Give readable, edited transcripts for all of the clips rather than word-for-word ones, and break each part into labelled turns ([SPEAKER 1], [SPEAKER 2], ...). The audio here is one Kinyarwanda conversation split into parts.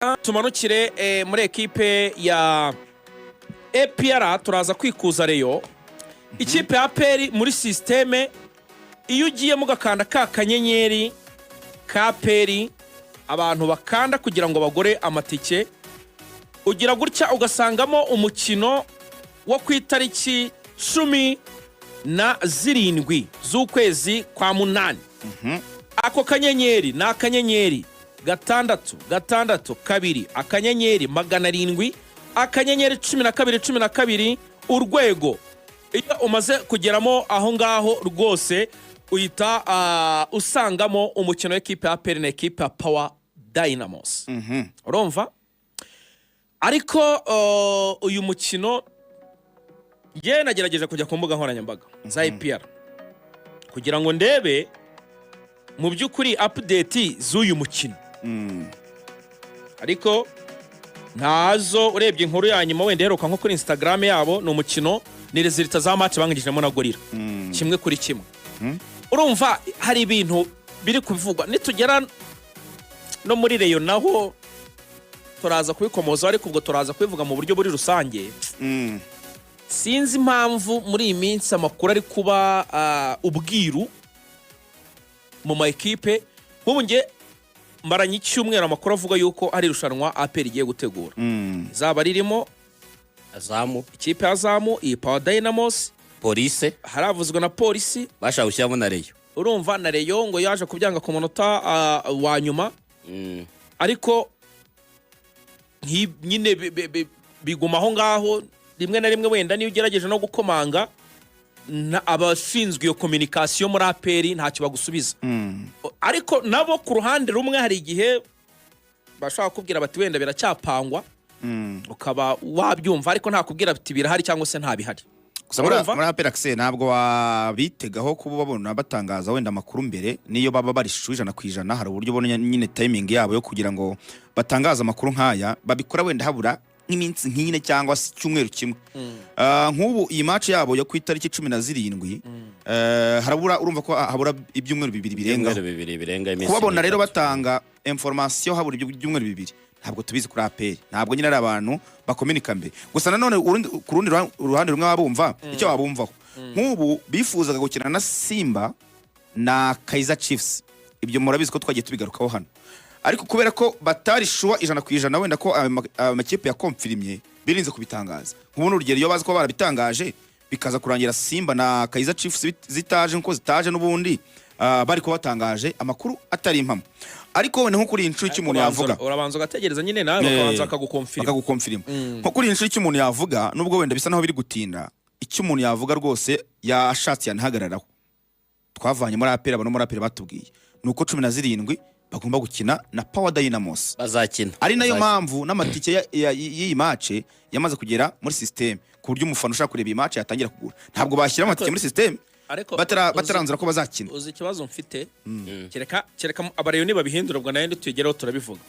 [SPEAKER 1] Tumanukire muri ekipe ya APR, turaza kwikuza Rayon. Ikipe ya APR muri système, iyo ugiyemo ugakanda ka kanyenyeri ka APR abantu bakanda kugira ngo bagure amatike, ugira gutya ugasangamo umukino wo ku itariki 17 z'ukwezi kwa munani. Ako kanyenyeri ni *662*700*1212#. Iyo umaze kugeramo aho ngaho rwose, uhita usangamo umukino w'ekipe ya APR na ekipe ya Power Dynamos, urumva? Ariko uyu mukino, njyewe nagerageje kujya ku mbuga nkoranyambaga za APR kugira ngo ndebe mu by'ukuri update z'uyu mukino, ariko ntazo. Urebye inkuru ya nyuma wenda iheruka nko kuri Instagram yabo, ni umukino, ni résultat za match banganyijemo na Gorilla 1-1. Urumva hari ibintu biri kuvugwa. Nitugera no muri Rayon naho turaza kubikomozaho, ariko ubwo turaza kubivuga mu buryo buri rusange. Sinzi impamvu muri iyi minsi amakuru ari kuba ubwiru mu ma ekipe. Nk'ubu nge maranye icyumweru amakuru avuga yuko hari irushanwa APR igiye gutegura, izaba ririmo
[SPEAKER 2] Azam,
[SPEAKER 1] ikipe ya Azam, iyi Power Dynamos,
[SPEAKER 2] Police,
[SPEAKER 1] haravuzwe na Polisi.
[SPEAKER 2] Bashaka gushyiramo na Rayon.
[SPEAKER 1] Urumva, na Rayon ngo yaje kubyanga ku munota wa nyuma, ariko nyine biguma aho ngaho. Rimwe na rimwe wenda niyo ugerageje no gukomanga, abashinzwe iyo communication muri APR ntacyo bagusubiza. Ariko nabo ku ruhande rumwe hari igihe bashobora kukubwira bati wenda biracyapangwa, ukaba wabyumva, ariko ntakubwira bati birahari cyangwa se ntabihari.
[SPEAKER 3] Gusa muri
[SPEAKER 1] Urumva?
[SPEAKER 3] muri APR akise ntabwo wabitegaho kuba babona batangaza wenda amakuru mbere, niyo baba bari 100%. Hari uburyo ubona nyine timing yabo yo kugira ngo batangaze amakuru nk'aya, babikora wenda habura nk'iminsi nk'ine cyangwa se icyumweru kimwe. Nk'ubu iyi match yabo yo ku itariki 17, harabura, urumva ko habura ibyumweru 2 birengaho.
[SPEAKER 2] Ibyumweru 2 birenga, iminsi
[SPEAKER 3] Kubabona rero
[SPEAKER 2] 3.
[SPEAKER 3] batanga information habura ibyo byumweru 2, ntabwo tubizi kuri APR, ntabwo nyine ari abantu bakominika mbere. Gusa nanone ku rundi ruhande rumwe wabumva icyo wabumvaho. Nk'ubu bifuzaga gukina na Simba na Kaizer Chiefs, ibyo murabizi ko twagiye tubigarukaho hano, ariko kubera ko batari sure 100% wenda ko ayo makipe yakomfirimye, birinze kubitangaza. Nk'ubu ni urugero, iyo bazi ko barabitangaje bikaza kurangira Simba na Kaizer Chiefs zitaje nkuko zitaje n'ubundi, bari kuba batangaje amakuru atari impamo. Ariko wenda nko kuri iyi nshuro, icyo umuntu yavuga,
[SPEAKER 1] Urabanza ugategereza nyine nawe, bakabanza bakagukomfirima.
[SPEAKER 3] Bakagukomfirima. Nko kuri iyi nshuro, icyo umuntu yavuga, nubwo wenda bisa naho biri gutinda, icyo umuntu yavuga rwose yashatse yanahagararaho, twavanye muri APR, abantu muri APR batubwiye, ni uko 17 bagomba gukina na Power Dynamos.
[SPEAKER 2] Bazakina.
[SPEAKER 3] Ari nayo
[SPEAKER 2] Bazakina.
[SPEAKER 3] mpamvu n'amatike y'iyi match yamaze kugera muri système, ku buryo umufana ushaka kureba iyi match yatangira kugura. Ntabwo bashyira amatike muri système
[SPEAKER 1] Ariko
[SPEAKER 3] bataranzura ko bazakina.
[SPEAKER 1] Uzi ikibazo mfite? Kereka aba Rayon nibabihindura, ubwo nayo ntitugereho turabivuga,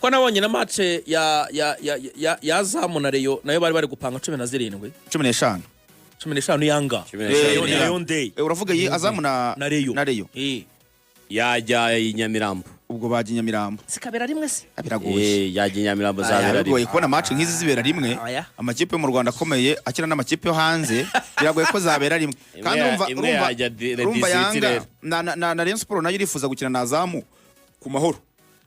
[SPEAKER 1] ko nabonye na match ya Azam na Rayon nayo bari gupanga 17.
[SPEAKER 3] 15.
[SPEAKER 1] 15 yanga.
[SPEAKER 2] 15.
[SPEAKER 1] Ni Rayon Day.
[SPEAKER 3] Uravuga iyi Azam na
[SPEAKER 1] Na Rayon.
[SPEAKER 3] Na Rayon.
[SPEAKER 2] Yajya i Nyamirambo.
[SPEAKER 3] Ubwo bajya i Nyamirambo.
[SPEAKER 1] Zikabera rimwe se?
[SPEAKER 3] Ah, biragoye.
[SPEAKER 2] Yajya i Nyamirambo, zabera
[SPEAKER 3] Biragoye
[SPEAKER 2] rimwe.
[SPEAKER 3] kubona match nk'izi zibera rimwe.
[SPEAKER 1] Aya.
[SPEAKER 3] Amakipe yo mu Rwanda akomeye akina n'amakipe yo hanze, biragoye ko zabera rimwe. Kandi urumva
[SPEAKER 2] Imwe
[SPEAKER 3] urumva
[SPEAKER 2] yajya
[SPEAKER 3] urumva
[SPEAKER 2] district
[SPEAKER 3] Yanga
[SPEAKER 2] rero.
[SPEAKER 3] na Rayon Sport nayo irifuza gukina na Azam ku Mahoro.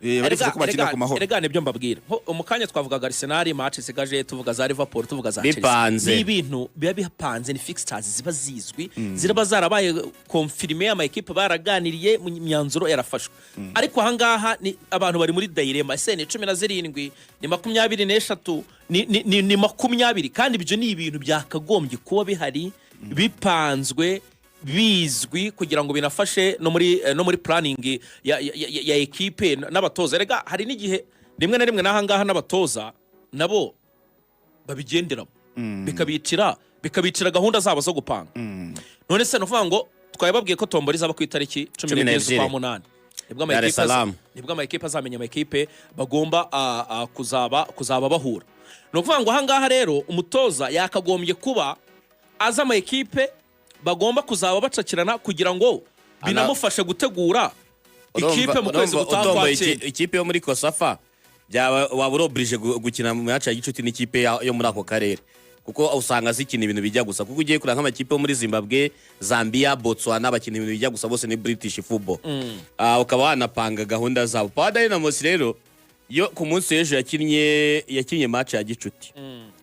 [SPEAKER 3] Barifuza ko bakina ku Mahoro.
[SPEAKER 1] Erega nibyo mbabwira. Nko mu kanya twavugaga Arsenal match isigaje, tuvuga za Liverpool, tuvuga za Chelsea.
[SPEAKER 2] Bipanze.
[SPEAKER 1] Ni ibintu biba bipanze, ni fixtures ziba zizwi, ziba zarabaye confirmé, ama ekipe baraganiriye, mu myanzuro yarafashwe. Ariko ahangaha ni abantu bari muri dilemma: ese ni 17, ni 23, ni 20? Kandi ibyo ni ibintu byakagombye kuba bihari, bipanzwe, bizwi, kugira ngo binafashe no muri planning ya ekipe n'abatoza. Rega hari n'igihe rimwe na rimwe n'ahangaha n'abatoza nabo babigenderamo, bikabicira gahunda zabo zo gupanga. None se ni ukuvuga ngo twari babwiye ko tombora izaba ku itariki 12 z'ukwa
[SPEAKER 2] 12.
[SPEAKER 1] munani, nibwo
[SPEAKER 2] Dar es Salaam.
[SPEAKER 1] Nibwo amakipe azamenya amakipe bagomba kuzaba bahura. Ni ukuvuga ngo ahangaha rero umutoza yakagombye kuba azi ama ekipe bagomba kuzaba bacakirana, kugira ngo binamufashe gutegura ikipe mu kwezi
[SPEAKER 2] Urumva
[SPEAKER 1] gutaha kwa
[SPEAKER 2] utomboye
[SPEAKER 1] cyenda.
[SPEAKER 2] Ikipe yo muri COSAFA. Byaba waba uri obligé gukina mu match ya gicuti n'ikipe yo muri ako karere, kuko usanga zikina ibintu bijya gusa, kuko ugiye kureba nk'amakipe yo muri Zimbabwe, Zambia, Botswana, bakina ibintu bijya gusa, bose ni British football. Ukaba wanapanga gahunda zabo. Power Dynamos rero yo ku munsi w'ejo yakinnye match ya gicuti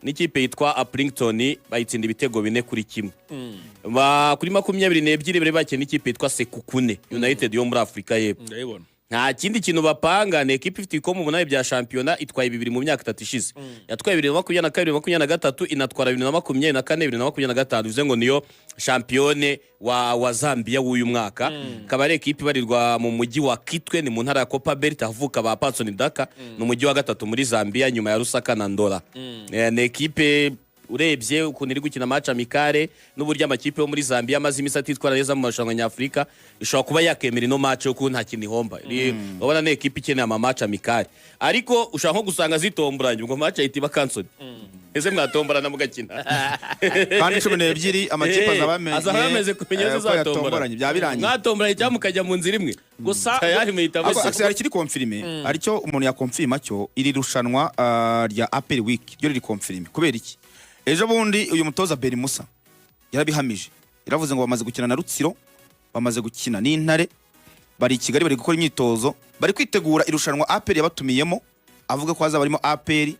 [SPEAKER 2] n'ikipe yitwa Upington, bayitsinda ibitego 4-1. Kuri 22 bari bakinnye n'ikipe yitwa Sekhukhune United yo muri Afurika y'Epfo.
[SPEAKER 1] Ndayibona.
[SPEAKER 2] Nta kindi kintu bapanga. Ni ekipe ifite ibikombe 8 bya shampiyona, itwaye bibiri mu myaka 3 ishize. Yatwaye 2022, 23, inatwara 2024, 2025. Bivuze ngo niyo shampiyone wa Zambia w'uyu mwaka. Ikaba ari ekipe ibarirwa mu mujyi wa Kitwe, ni mu ntara ya Copperbelt ahavuka ba Patson Daka. Ni umujyi wa gatatu muri Zambia nyuma ya Lusaka na Ndola. Ni ekipe urebye ukuntu iri gukina match amicale n'uburyo amakipe yo muri Zambia amaze iminsi atitwara neza mu marushanwa nyafurika, ishobora kuba yakemera ino match kuko nta kintu ihomba. Urabona ni ekipe ikeneye ama match amicale, ariko ushobora nko gusanga zitomboranye, ubwo match ahita iba cancelled. Ese mwatomborana mugakina?
[SPEAKER 3] Kandi 12 amakipe azaba amenye
[SPEAKER 2] Azaba yamaze kumenya
[SPEAKER 3] ko
[SPEAKER 2] zatombora.
[SPEAKER 3] yatomboranye, byaba birangiye.
[SPEAKER 2] Mwatomboranye cyangwa mukajya mu nzira imwe.
[SPEAKER 1] Gusa
[SPEAKER 2] Tayari muhita
[SPEAKER 3] Ariko
[SPEAKER 2] musa.
[SPEAKER 3] Axel, hari ikiri confirmé, aricyo umuntu yakonfirima cyo, iri rushanwa rya APR Week ryo riri confirmé. Kubera iki? Ejo bundi uyu mutoza Beri Musa yarabihamije, yaravuze ngo bamaze gukina na Rutsiro, bamaze gukina n'Intare, bari i Kigali, bari gukora imyitozo, bari kwitegura irushanwa APR yabatumiyemo, avuga ko hazaba harimo APR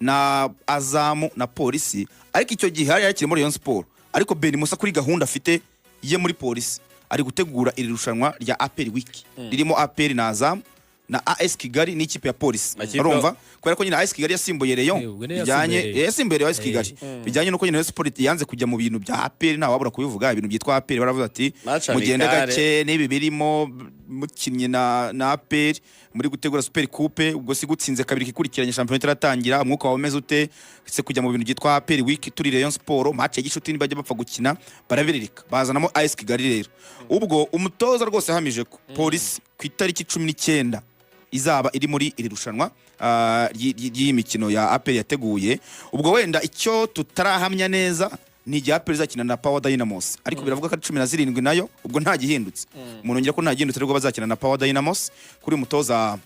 [SPEAKER 3] na Azam na Polisi. Ariko icyo gihe hari yakiri muri Rayon Sport. Ariko Beri Musa kuri gahunda afite ye muri Polisi, ari gutegura iri rushanwa rya APR Week ririmo APR na Azam na AS Kigali n'ikipe ya Polisi. Urumva, kubera ko nyine AS Kigali yasimbuye Rayon,
[SPEAKER 4] Ubwo niyo
[SPEAKER 3] bijyanye
[SPEAKER 4] yasimbuye Rayon.
[SPEAKER 3] Yasimbuye Rayon AS Kigali, bijyanye nuko nyine Rayon Sport yanze kujya mu bintu bya APR. Nta wabura kubivuga, ibintu byitwa APR baravuze ati
[SPEAKER 2] Match
[SPEAKER 3] mugende
[SPEAKER 2] amicale.
[SPEAKER 3] gake n'ibi birimo mukinnye na APR muri gutegura Super Coupe. Ubwo si gutsinze kabiri kikurikiranye, shampiyona itaratangira, umwuka wawe umeze ute se kujya mu bintu byitwa APR Week turi Rayon Sport? Match ya gishuti nibajya bapfa gukina barabirika, bazanamo AS Kigali. Rero ubwo umutoza rwose yahamije ko Polisi ku itariki 19 izaba iri muri iri rushanwa ry'iyi mikino ya APR yateguye. Ubwo wenda icyo tutarahamya neza ni igihe APR izakina na Power Dynamos, ariko biravuga ko ari 17 nayo. Ubwo nta gihindutse, umuntu yongera ko nta gihindutse ariko bazakina na Power Dynamos. Kuri uyu mutoza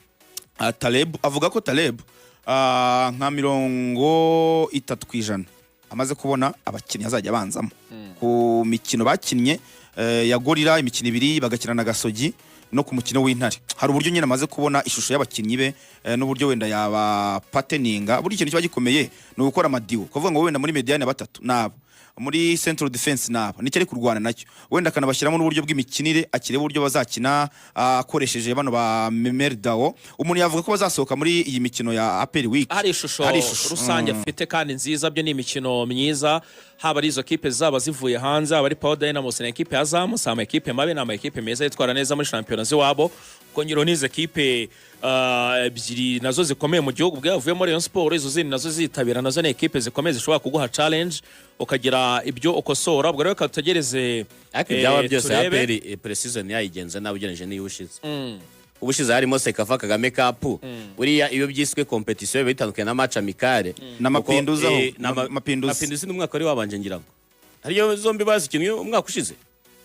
[SPEAKER 3] Taleb, avuga ko Taleb nka 30% amaze kubona abakinnyi azajya abanzamo ku mikino bakinnye ya Gorilla, imikino ibiri bagakina na Gasogi no ku mukino w'Intare. Hari uburyo nyine amaze kubona ishusho y'abakinnyi be n'uburyo wenda yabapateninga. Buri kintu kiba gikomeye ni ugukora ama duo, kuvuga ngo wenda muri médiane batatu nabo, muri central defense nabo, nicyo ari kurwana nacyo. Wenda akanabashyiramo n'uburyo bw'imikinire, akireba uburyo bazakina akoresheje bano ba Memel Dao. Umuntu yavuga ko bazasohoka muri iyi mikino ya APR Week
[SPEAKER 1] hari ishusho
[SPEAKER 3] hari ishusho
[SPEAKER 1] rusange afite kandi nziza. Byo ni imikino myiza, haba ari izo kipe zaba zivuye hanze, haba ari Power Dynamos na ekipe ya Azam. Si ama ekipe mabi, ni ama ekipe meza yitwara neza muri shampiyona z'iwabo. Kongeraho n'izo ekipe ebyiri nazo zikomeye mu gihugu, ubwo yavuyemo Rayon Sport, izo zindi nazo zitabira, nazo ni ekipe zikomeye zishobora kuguha challenge ukagira ibyo ukosora. Ubwo rero reka dutegereze,
[SPEAKER 2] Ariko ibyaba byose,
[SPEAKER 1] turebe.
[SPEAKER 2] APR pre-season yayigenze nabi ugereranyije n'iyo ushize. Ubushize harimo CECAFA Kagame Cup. Buriya iyo byiswe competition biba bitandukanye na match amicale.
[SPEAKER 3] Na Mapinduzi aho,
[SPEAKER 2] Kuko,
[SPEAKER 3] Mapinduzi.
[SPEAKER 2] Mapinduzi ni umwaka wari wabanje, ngira ngo hariyo zombi bazikinnye umwaka ushize.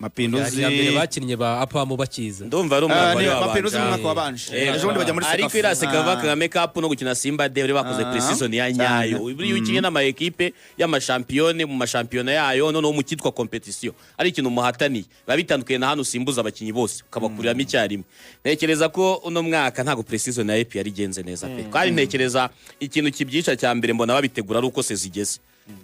[SPEAKER 3] Mapinduzi.
[SPEAKER 4] Iya mbere bakinnye ba APAM bakiza.
[SPEAKER 2] Ndumva ari umwaka wari
[SPEAKER 3] Mapinduzi mu
[SPEAKER 2] wabanje.
[SPEAKER 3] mwaka wabanje, ejo bundi bajya muri
[SPEAKER 2] Ariko
[SPEAKER 3] CECAFA.
[SPEAKER 2] iriya CECAFA Kagame Cup no gukina Simba Day bari bakoze pre-season ya nyayo. Buriya ukinnye n'ama ekipe y'amashampiyone mu mashampiyona yayo, noneho mu cyitwa competition ari ikintu muhataniye, biba bitandukanye na hano usimbuza abakinnyi bose ukabakuriramo icyarimwe. Ntekereza ko uno mwaka ntabwo pre-season ya APR igenze neza pe. Kandi ntekereza ikintu kibyica cya mbere, mbona babitegura ari uko se zigeze.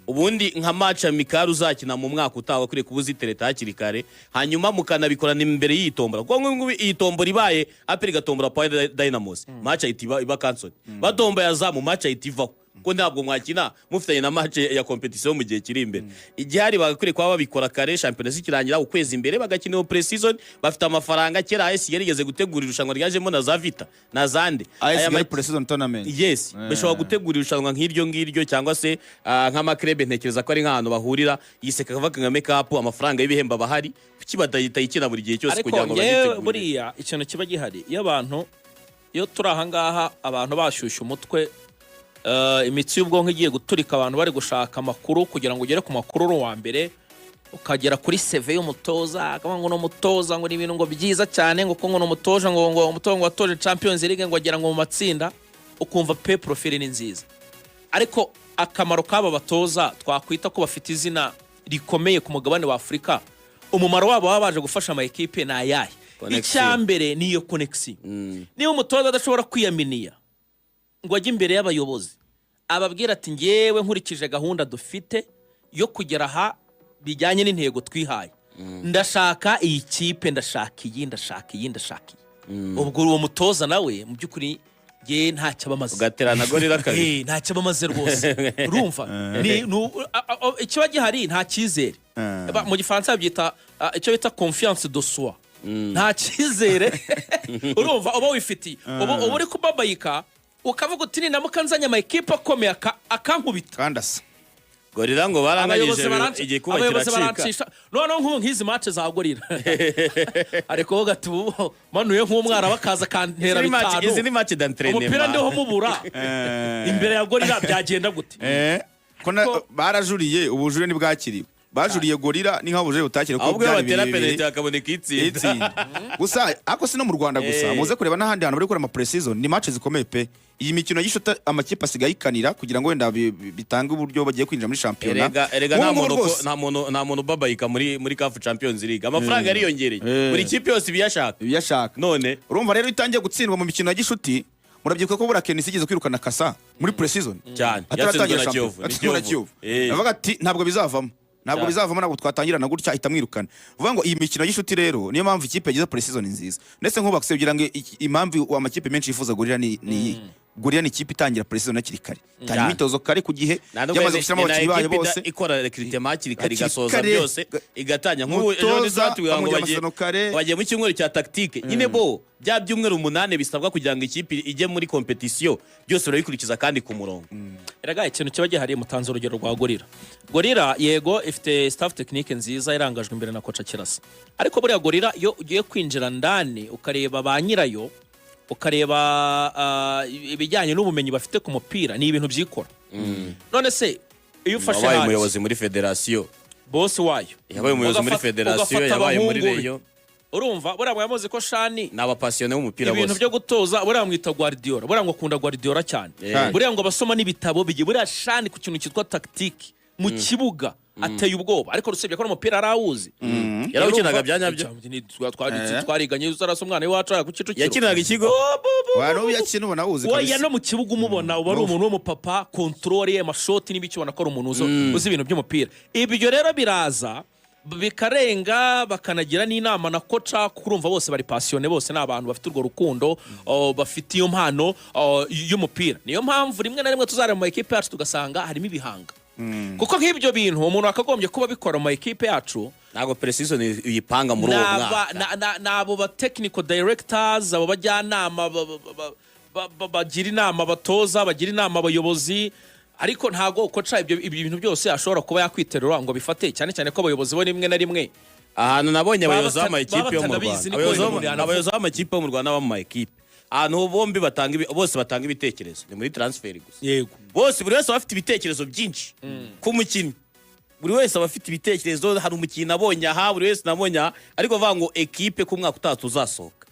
[SPEAKER 2] Ubundi nka match amicale uzakina mu mwaka utaha, wakwiriye kuba uzitereta hakiri kare, hanyuma mukanabikorana imbere y'iyi tombora, kuko nk'ubu iyi tombora ibaye, APR igatombora Power Dynamos, match ahita iba cancelled. Batomboye Azam, match ahita ivaho, kuko ntabwo mwakina mufitanye na match ya competition mu gihe kiri imbere. Igihari, bagakwiriye kuba babikora kare, shampiyona zikirangira ukwezi imbere, bagakina iyo pre-season. Bafite amafaranga. Kera AS yarigeze gutegura irushanwa ryajemo na za Vita na zande.
[SPEAKER 3] AS
[SPEAKER 2] Aya
[SPEAKER 3] Kigali pre-season tournament.
[SPEAKER 2] Yes, bashobora gutegura irushanwa nk'iryo ngiryo, cyangwa se nk'amakrebe. Ntekereza ko ari nk'ahantu bahurira. Iyi CECAFA Kagame Cup, amafaranga y'ibihembo aba ahari, kuki batayikina buri gihe cyose
[SPEAKER 1] Ariko
[SPEAKER 2] kugira ngo
[SPEAKER 1] ngewe
[SPEAKER 2] bagitegure?
[SPEAKER 1] buriya ikintu kiba gihari, iyo abantu, iyo turi ahangaha, abantu bashyushye umutwe, imitsi y'ubwonko igiye guturika, abantu bari gushaka amakuru, kugira ngo ugere ku makuru uri uwa mbere, ukagera kuri CV y'umutoza, akavuga ngo ni umutoza, ngo ni ibintu ngo byiza cyane, ngo ko ngo ni umutoza, ngo umutoza ngo watoje Champions League, ngo agera ngo mu matsinda. Ukumva pe, profile ni nziza, ariko akamaro k'aba batoza twakwita ko bafite izina rikomeye ku mugabane wa Afurika, umumaro wabo baba baje gufasha ama ekipe ni ayahe?
[SPEAKER 2] Connection.
[SPEAKER 1] Icya mbere ni iyo connection. Niba umutoza adashobora kwiyaminiya ngo ajye imbere y'abayobozi ababwira ati: "Ngewe nkurikije gahunda dufite yo kugera aha bijyanye n'intego twihaye, ndashaka iyi kipe, ndashaka iyi, ndashaka iyi, ndashaka iyi," ubwo uwo mutoza nawe mu by'ukuri ngewe ntacyo aba amaze.
[SPEAKER 2] Ugaterana Gorilla kabiri.
[SPEAKER 1] Ntacyo aba amaze rwose. Urumva ikiba gihari, nta cyizere. Mu Gifaransa babyita icyo bita confiance de soi. Nta cyizere urumva uba wifitiye, uba uri kubabayika, ukavuga uti: "Ninamuka nzanye ama ekipe akomeye akankubita."
[SPEAKER 3] Kandi asa
[SPEAKER 2] Gorilla ngo baranganyije
[SPEAKER 1] Abayobozi
[SPEAKER 2] igikuba
[SPEAKER 1] abayobozi
[SPEAKER 2] kiracika.
[SPEAKER 1] barancisha. Noneho nk'ubu nk'izi match za Gorilla, ari kuvuga ati: "Ubu manuye nk'umwara bakaza akantera
[SPEAKER 2] Izi ni match-
[SPEAKER 1] bitanu,
[SPEAKER 2] izi ni match d'entraînement.
[SPEAKER 1] umupira ndiho mubura imbere ya Gorilla, byagenda gute?"
[SPEAKER 3] Ko barajuriye, ubujurire ntibwakiriwe. Bajuriye Gorilla, ni nk'aho ubujurire butakiriwe kuko
[SPEAKER 2] Ahubwo iyo
[SPEAKER 3] byari
[SPEAKER 2] batera
[SPEAKER 3] bibiri.
[SPEAKER 2] penalty hakaboneka itsinda.
[SPEAKER 3] Itsinda gusa. Ariko si no mu Rwanda gusa, muze kureba n'ahandi hantu bari gukora ama pre-season, ni match zikomeye pe. Iyi mikino y'ishuta amakipe asigaye ayikanira kugira ngo wenda bitange uburyo bagiye kwinjira muri shampiyona.
[SPEAKER 2] Erega
[SPEAKER 3] Nk'ubu
[SPEAKER 2] nta
[SPEAKER 3] ngubu
[SPEAKER 2] muntu ko-
[SPEAKER 3] rwose.
[SPEAKER 2] nta muntu ubabayika muri CAF Champions League. Amafaranga yariyongereye, buri kipe yose ibiyashaka.
[SPEAKER 3] Ibiyashaka.
[SPEAKER 2] None
[SPEAKER 3] Urumva rero, iyo utangiye gutsindwa mu mikino ya gishuti, murabyibuka ko buriya KNC igeze kwirukana Kasa muri pre-season
[SPEAKER 2] Cyane.
[SPEAKER 3] ataratangira
[SPEAKER 2] Yatsinzwe na
[SPEAKER 3] shampiyona.
[SPEAKER 2] Kiyovu. Ni
[SPEAKER 3] Yatsinzwe na
[SPEAKER 2] Kiyovu.
[SPEAKER 3] Kiyovu. Avuga ati: "Ntabwo bizavamo, ntabwo
[SPEAKER 2] Cyane.
[SPEAKER 3] bizavamo, ntabwo twatangirana gutya," ahita amwirukana. Uvuga ngo iyi mikino y'ishuti rero, niyo mpamvu ikipe yagize pre-season nziza. Ndetse nk'ubu kugira ngo impamvu amakipe menshi yifuza Gorilla ni iyi: Gorilla ni ikipe itangira pre-season hakiri kare, itangira
[SPEAKER 2] Cyane.
[SPEAKER 3] imyitozo kare ku gihe,
[SPEAKER 2] Nta nubwo
[SPEAKER 3] yamaze
[SPEAKER 2] ni-
[SPEAKER 3] gushyiramo
[SPEAKER 2] ni na
[SPEAKER 3] abakinnyi bayo
[SPEAKER 2] ekipe
[SPEAKER 3] bose.
[SPEAKER 2] ikora recruitment hakiri kare,
[SPEAKER 3] Hakiri
[SPEAKER 2] igasoza
[SPEAKER 3] kare.
[SPEAKER 2] byose, igatangira. Nk'ubu ejo
[SPEAKER 3] Umutoza
[SPEAKER 2] bundi batubwira ngo
[SPEAKER 3] bamugira
[SPEAKER 2] bagiye
[SPEAKER 3] amasezerano kare.
[SPEAKER 2] bagiye mu cyumweru cya tactique nyine. Bo bya byumweru 8 bisabwa kugira ngo ikipe ijye muri competition, byose barabikurikiza kandi ku murongo.
[SPEAKER 1] Erega ikintu kiba gihari, mutanze urugero rwa Gorilla. Gorilla yego ifite staff technique nziza irangajwe imbere na coach Kirasa, ariko buriya Gorilla iyo ugiye kwinjira ndani ukareba ba nyirayo, ukareba ibijyanye n'ubumenyi bafite ku mupira, ni ibintu byikora. None se iyo ufashe
[SPEAKER 2] Wabaye
[SPEAKER 1] Haji,
[SPEAKER 2] umuyobozi muri federasiyo.
[SPEAKER 1] Boss wayo.
[SPEAKER 2] Yabaye umuyobozi muri federasiyo,
[SPEAKER 1] Ugafata
[SPEAKER 2] yabaye muri
[SPEAKER 1] abahungu be.
[SPEAKER 2] Rayon.
[SPEAKER 1] Urumva buriya mwamuzi ko Shani
[SPEAKER 2] Ni abapasiyone b'umupira
[SPEAKER 1] ibintu
[SPEAKER 2] bose.
[SPEAKER 1] byo gutoza, buriya mwita Guardiola, buriya ngo akunda Guardiola cyane. Buriya ngo abasoma n'ibitabo bigiye. Buriya Shani ku kintu cyitwa tactique mu kibuga ateye ubwoba, ariko usibye ko n'umupira arawuzi.
[SPEAKER 2] Yarawukinaga bya nyabyo.
[SPEAKER 1] Twariganye, uzarasa umwana w'iwacu ku Kicukiro.
[SPEAKER 2] Yakiniraga ikigo.
[SPEAKER 3] Wa n'ubu yakina ubona awuzi
[SPEAKER 1] Oya,
[SPEAKER 3] kabisa.
[SPEAKER 1] no mu kibuga umubona uba ari umuntu w'umupapa, contrôle ye, amashoti n'ibiki, ubona ko ari umuntu uzi ibintu by'umupira. Ibyo rero biraza bikarenga, bakanagira n'inama na coach, kuko urumva bose bari passionnés, bose ni abantu bafite urwo rukundo, bafite iyo mpano y'umupira. Niyo mpamvu rimwe na rimwe tuzareba mu ma ekipe yacu tugasanga harimo ibihanga, kuko nk'ibyo bintu umuntu wakagombye kuba abikora mu ma ekipe yacu
[SPEAKER 2] Ntabwo pre-season uyipanga muri uwo mwaka.
[SPEAKER 1] Ni abo ba technical directors, abo bajyanama bagira inama abatoza, bagira inama abayobozi. Ariko ntago coach ibyo bintu byose ashobora kuba yakwiterura ngo bifate, cyane cyane ko abayobozi bo rimwe na rimwe
[SPEAKER 2] Ahantu nabonye
[SPEAKER 1] baba
[SPEAKER 2] abayobozi b'amakipe
[SPEAKER 1] baba
[SPEAKER 2] yo mu
[SPEAKER 1] batanabizi,
[SPEAKER 2] Rwanda,
[SPEAKER 1] niko umuntu yanavuga.
[SPEAKER 2] abayobozi b'amakipe yo mu Rwanda n'abo mu ma ekipe, ahantu bombi batanga bose batanga ibitekerezo ni muri transfer gusa. Bose, buri wese aba afite ibitekerezo byinshi ku mukinnyi, buri wese aba afite ibitekerezo. Hari umukinnyi nabonye aha, buri wese nabonye aha. Ariko bavuga ngo ekipe ku mwaka utaha tuzasohoka,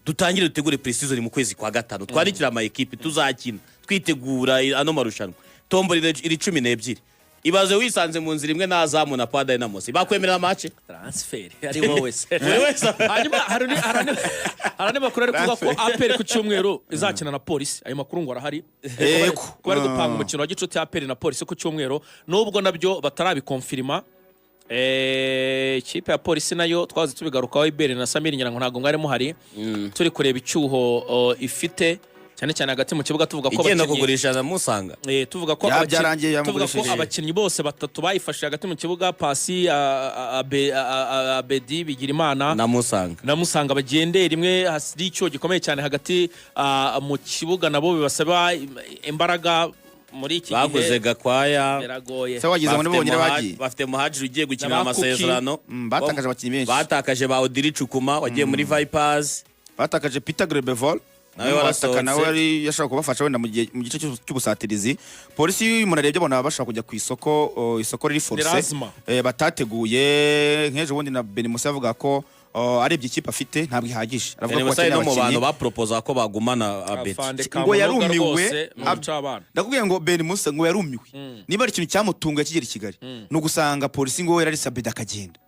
[SPEAKER 2] dutangire dutegure pre-season mu kwezi kwa gatanu, twandikire ama ekipe tuzakina, twitegura ano marushanwa. Tombora iri 12. Ibaze wisanze mu nzira imwe na Azam na Power Dynamos, bakwemerera match?
[SPEAKER 1] Transfer ari wowe se?
[SPEAKER 2] Buri wese
[SPEAKER 1] Hanyuma hari andi makuru ari kuvuga ko APR ku cyumweru izakina na Polisi. Ayo makuru ngo arahari. Ko bari gupanga umukino wa gicuti APR na Polisi ku cyumweru, nubwo nabyo batarabikonfirima. Ikipe ya Polisi nayo twazi tubigarukaho, Ibere na Samiri, ngira ngo ntabwo mwari muhari, turi kureba icyuho ifite cyane cyane hagati mu kibuga, tuvuga ko
[SPEAKER 2] Igenda kugurisha na Musanga.
[SPEAKER 1] Tuvuga ko
[SPEAKER 3] Byarangiye,
[SPEAKER 1] tuvuga ko
[SPEAKER 3] yamugurishije.
[SPEAKER 1] abakinnyi bose batatu bayifashe hagati mu kibuga, Pasi, Abedi Bigirimana
[SPEAKER 2] Na Musanga.
[SPEAKER 1] na Musanga, bagendeye rimwe. Hari icyuho gikomeye cyane hagati mu kibuga, nabo bibasaba imbaraga muri iki
[SPEAKER 2] Baguze
[SPEAKER 1] gihe.
[SPEAKER 2] Gakwaya.
[SPEAKER 1] Biragoye.
[SPEAKER 3] Se wagize ngo nibo
[SPEAKER 2] Bafite
[SPEAKER 3] bonyine bagiye?
[SPEAKER 2] Bafite Muhajiri ugiye gukina
[SPEAKER 1] Na ba Kuki.
[SPEAKER 2] amasezerano.
[SPEAKER 3] Batakaje abakinnyi benshi.
[SPEAKER 2] Batakaje ba Odiri Cukuma wagiye muri Vipers.
[SPEAKER 3] Batakaje Peter Grebevol.
[SPEAKER 2] Nawe warasohotse.
[SPEAKER 3] Nawe yari yashobora kubafasha wenda mu gice cy'ubusatirizi. Polisi iyo umuntu arebye abona bashobora kujya ku isoko, isoko riri forcé
[SPEAKER 1] Lazima.
[SPEAKER 3] batateguye. Nk'ejo bundi na Beni Musa yavuga ko Arebye ikipe afite ntabwo ihagije, aravuga
[SPEAKER 2] Beni
[SPEAKER 3] ko
[SPEAKER 2] Musa ari
[SPEAKER 3] akeneye
[SPEAKER 2] no mu bantu
[SPEAKER 3] abakinnyi.
[SPEAKER 2] bapropoza ko bagumana Abedi.
[SPEAKER 1] Afande
[SPEAKER 3] Ngo
[SPEAKER 1] Kamunoga
[SPEAKER 3] yarumiwe.
[SPEAKER 1] rwose ni umucabana.
[SPEAKER 3] Ndakubwiye ngo Ben Musa ngo yarumiwe. Niba ari ikintu cyamutunguye akigera i Kigali, ni ugusanga Polisi ngo yarari Abedi akagenda.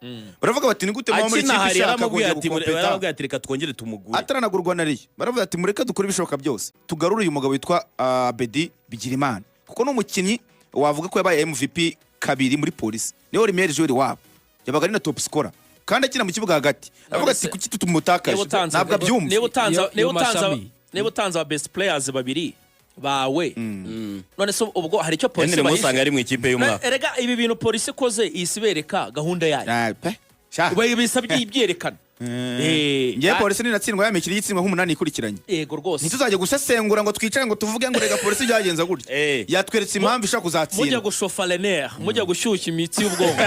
[SPEAKER 3] Baravuga bati: "Ni gute muba muri
[SPEAKER 2] Akina
[SPEAKER 3] ikipe
[SPEAKER 2] hari
[SPEAKER 3] ishaka
[SPEAKER 2] yaramubwiye
[SPEAKER 3] kongera
[SPEAKER 2] ati
[SPEAKER 3] gukompeta?"
[SPEAKER 2] Yaramubwiye ati: "Reka twongere tumugure."
[SPEAKER 3] Ataranagurwa na Rayon, baravuga ati: "Mureke dukore ibishoboka byose tugarure uyu mugabo witwa Abedi Bigirimana," kuko ni umukinnyi wavuga ko yabaye MVP kabiri muri Polisi, niwe wari meilleur joueur wabo, yabaga ari na top scorer kandi akina mu kibuga hagati. Aravuga ati:
[SPEAKER 1] se-
[SPEAKER 3] "Kuki tutumutakaje?"
[SPEAKER 1] Niba utanze
[SPEAKER 3] Ntabwo abyumva.
[SPEAKER 1] niba utanze niba
[SPEAKER 4] Iyo
[SPEAKER 1] utanze
[SPEAKER 4] mashami.
[SPEAKER 1] Niba utanze aba best players babiri bawe, none se ubwo hari icyo Polisi
[SPEAKER 2] Henry
[SPEAKER 1] bahishe?
[SPEAKER 2] Musanga ari mu ikipe y'umwaka.
[SPEAKER 1] Erega ibi bintu Polisi ikoze ihise ibereka gahunda yayo.
[SPEAKER 3] Ah, pe sha.
[SPEAKER 1] Bisa byerekana.
[SPEAKER 3] Ngewe Polisi ninatsindwa ya mikino y'itsindwa nk'umunani ikurikiranye,
[SPEAKER 1] Yego rwose.
[SPEAKER 3] ntituzajye gusesengura ngo twicare ngo tuvuge ngo rega Polisi byagenze gutya. Yatweretse impamvu ishobora
[SPEAKER 1] Mujya
[SPEAKER 3] kuzatsinda.
[SPEAKER 1] gushofa lener, mujya gushyushya imitsi y'ubwonko.